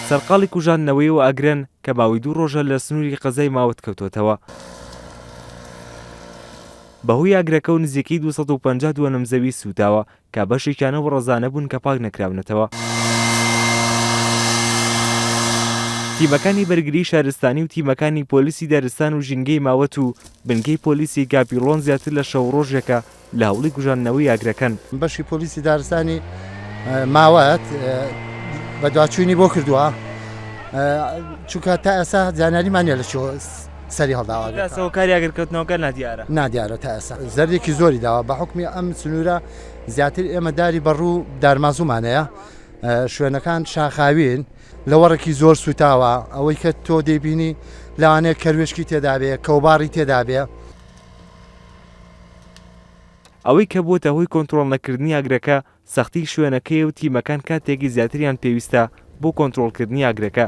سەرقاڵی کوژاندنەوەی ئەو ئاگرەن کە ماوەی دوو ڕۆژە لە سنووری قەزای ماوەت کەوتۆتەوە. بەهۆی ئاگرەکەوە نزیکەی 250 دۆنم زەوی سووتاوە کە بەشێکیان ئەو ڕەزانە بوون کە پاک نەکراونەتەوە. تیمەکانی بەرگریی شارستانی و تیمەکانی پۆلیسی دارستان و ژینگەی ماوەت و بنکەی پۆلیسی گاپیڵۆن زیاتر لە شەو و ڕۆژێکە لە هەوڵی کوژاندنەوەی ئاگرەکەن. بەشی پۆلیسی دارستانی ماوەت بەدواچوونی بۆ کردووە، چونکە تا ئێستا زانیاریمان نییە لە چۆ سەری هەڵداوە. تا ئێستا هۆکاری ئاگرکەوتنەوەکە نادیارە. نادیارە تا ئێستا. زەردێکی زۆری داوە، بە حوکمی ئەم سنوورە زیاتر ئێمە داری بەڕوو و دارمازوومان هەیە، شوێنەکان شاخاوین، لەوەڕێکی زۆر سووتاوە، ئەوەی کە تۆ دەیبینی لەوانەیە کەروێشکی تێدابێ، کەوباڕی تێدابێ. ئەوەی کە بووەتە هۆی کۆنترۆڵ نەکردنی ئاگرەکە، سەختی شوێنەکەیە و تیمەکان کاتێکی زیاتریان پێویستە بۆ کۆنترۆڵکردنی ئاگرەکە.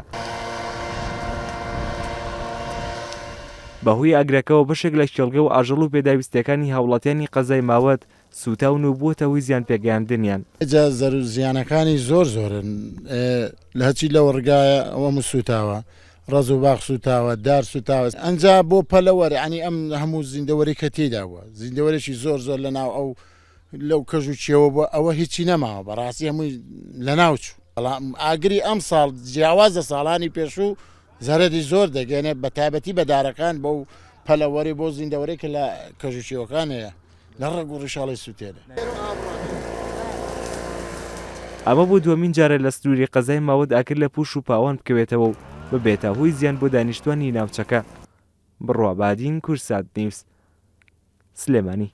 بەهۆی ئاگرەکەوە بەشێک لە کێڵگە و ئاژەڵ و پێداویستییەکانی هاوڵاتیانی قەزای ماوەت سووتاون و بووەتە هۆی زیانپێگەیاندنیان. جا زەرو زیانەکانی زۆر زۆرن لە هەچی لەوەڕگایە ئەوە هەموو سوتاوە ڕەز و باخ سوتاوە دار سوتاوە ئەنجا بۆ پەلەوەر ینی ئەم هەموو زیندەوەری کە تێدا بووە زیندەوەرێکی زۆر زۆر لە ناو ئەو لەو کەژ و چێوە بووە ئەوە هیچی نەماوە بەڕاستی هەمووی لە ناو چوو بەڵام ئاگری ئەم ساڵ جیاواز لە ساڵانی پێشوو زەرەری زۆر دەگەێنێت بە تایبەتی بە دارەکان بەو پەلەوەری بۆ زیندەوەرێک کە لە کەژ و چێوەکان هەیە لە ڕەگ و ڕیشاڵی سوتێنێ. ئەمە بۆ دووەمین جارە لە سنووری قەزای ماوەت ئاگر لە پووش و پاوان بکەوێتەوە و ببێتە هۆی زیان بۆ دانیشتووانی ناوچەکە. بڕوا بادین، کوردسات نیوز، سلێمانی.